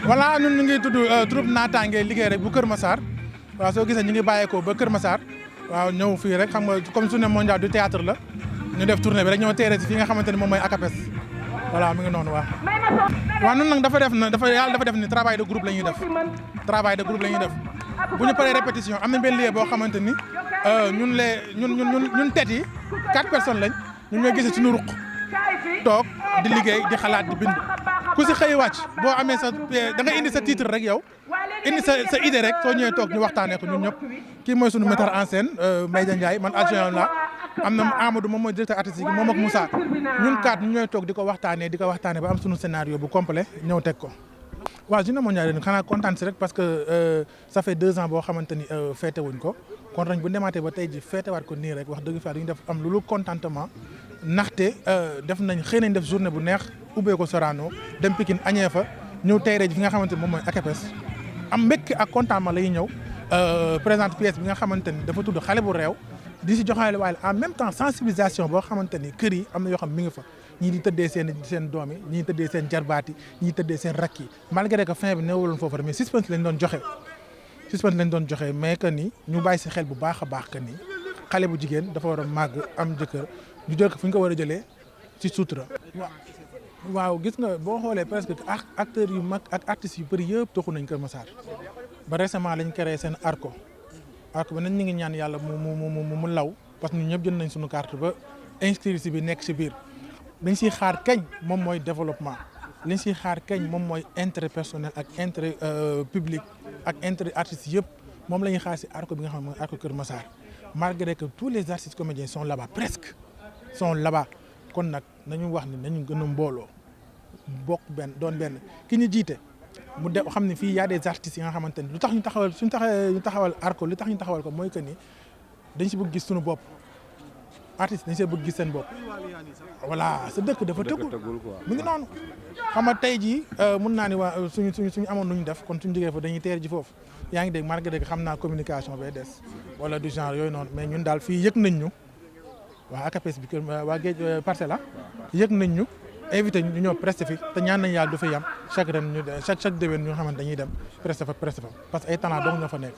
voilà ñun ñu ngi tudd troupe naataange liggéey rek bu Kër Massar waaw soo gisee ñu ngi bàyyeekoo ba Kër Massar waaw ñëw fii rek xam nga comme journée mondiale du théâtre la ñu def tournée bi rek ñoo teere si fi nga xamante ni moom mooy ACAPES voilà mi ngi noonu waaw. waaw ñun nag yàlla dafa def ni travail de groupe la ñuy def travail de groupe la ñuy def bu ñu paree répétition am na benn lieu boo xamante ni ñun tet yi 4 personnes lañ ñun ñooy gisee suñu ruq toog di liggéey di xalaat di bind ku si xëy wàcc boo amee sa da nga indi sa titre rek yow indi sa idée rek soo ñëwee toog ñu waxtaanee ko ñun ñëpp kii mooy suñu metteur en scène Mbaye Ndiaye man adjoint la am na Amadou moom mooy directeur artistique moom ak Moussa ñun 4 ñu ñooy toog di ko waxtaanee ba am suñu scénario bu complet ñëw teg ko. waaw journée mondiale xanaa kontaan si rek parce que ça fait 2 ans boo xamante ni féete wuñ ko kon bu demaatee ba tey ji féetewaat ko nii rek wax dëgg fa dañu def am lu contentement ndaxte xëy nañ def journée bu neex ubbee ko Sorano dem Pikine añee fa ñëw teeree ji fi nga xamante ni moom mooy ACAPES am mbégte ak contentement lay ñëw présente pièce bi nga xamante ni dafa tudd xale bu réew di si joxaale waaye en même temps sensibilisation boo xamante ni kër yi am na yoo xam mi ngi fa ñii di tëddee seen doom yi ñii tëddee seen jarbaat yi ñii tëddee seen rakk yi malgré que fin bi newuloon foofu rek mais suspense lañ doon joxe mais que ni ñu bàyyi si xel bu baax a baax que ni xale bu jigéen dafa war a màgg am jëkkër ñu jël ko fu ñu ko war a jëlee ci sutura. waaw gis nga boo xoolee presque acteurs yu mag ak artistes yu bëri yëpp toxu nañ Kër Massar ba récemment lañ créé seen arco bi nañ ñu ngi ñaan yàlla mu law parce que ñun ñëpp jënd nañ suñu carte ba inscrire si bi nekk si biir dañ siy xaar kañ moom mooy développement liñ siy xaar kañ moom mooy intérêt personnel ak intérêt public ak intérêt artistes yëpp moom la ñuy xaar si arco bi nga xam ne mooy arco Kër Massar malgré que tous les artistes comédiens sont là-bas presque sont là-bas kon nag nañu wax ni nañu gën a mbooloo bokk doon benn ki ñu jiite mu de xam ne fii y a des artistes yi nga xamante ni lu tax ñu taxawal arco li tax ñu taxawal ko mooy que ni dañ si bëgg gis suñu bopp artistes dañ see bëgg gis seen bopp voilà sa dëkk dafa tëggul mu ngi noonu xam nga tey jii mun naa ni waa suñu amoon lu ñu def kon suñu jógee fa dañuy teer ji foofu yaa ngi dégg malgré que xam naa communication bay des wala du genre yooyu noonu mais ñun daal fii yëg nañ ñu waa ACAPES bi waa géej Parcelles yëg nañ ñu invité ñu ñëw presté fi te ñaan nañ yàlla du fi yam chaque ren chaque déwén ñu nga xamante dañuy dem presté fa parce que ay talent dong ñoo fa nekk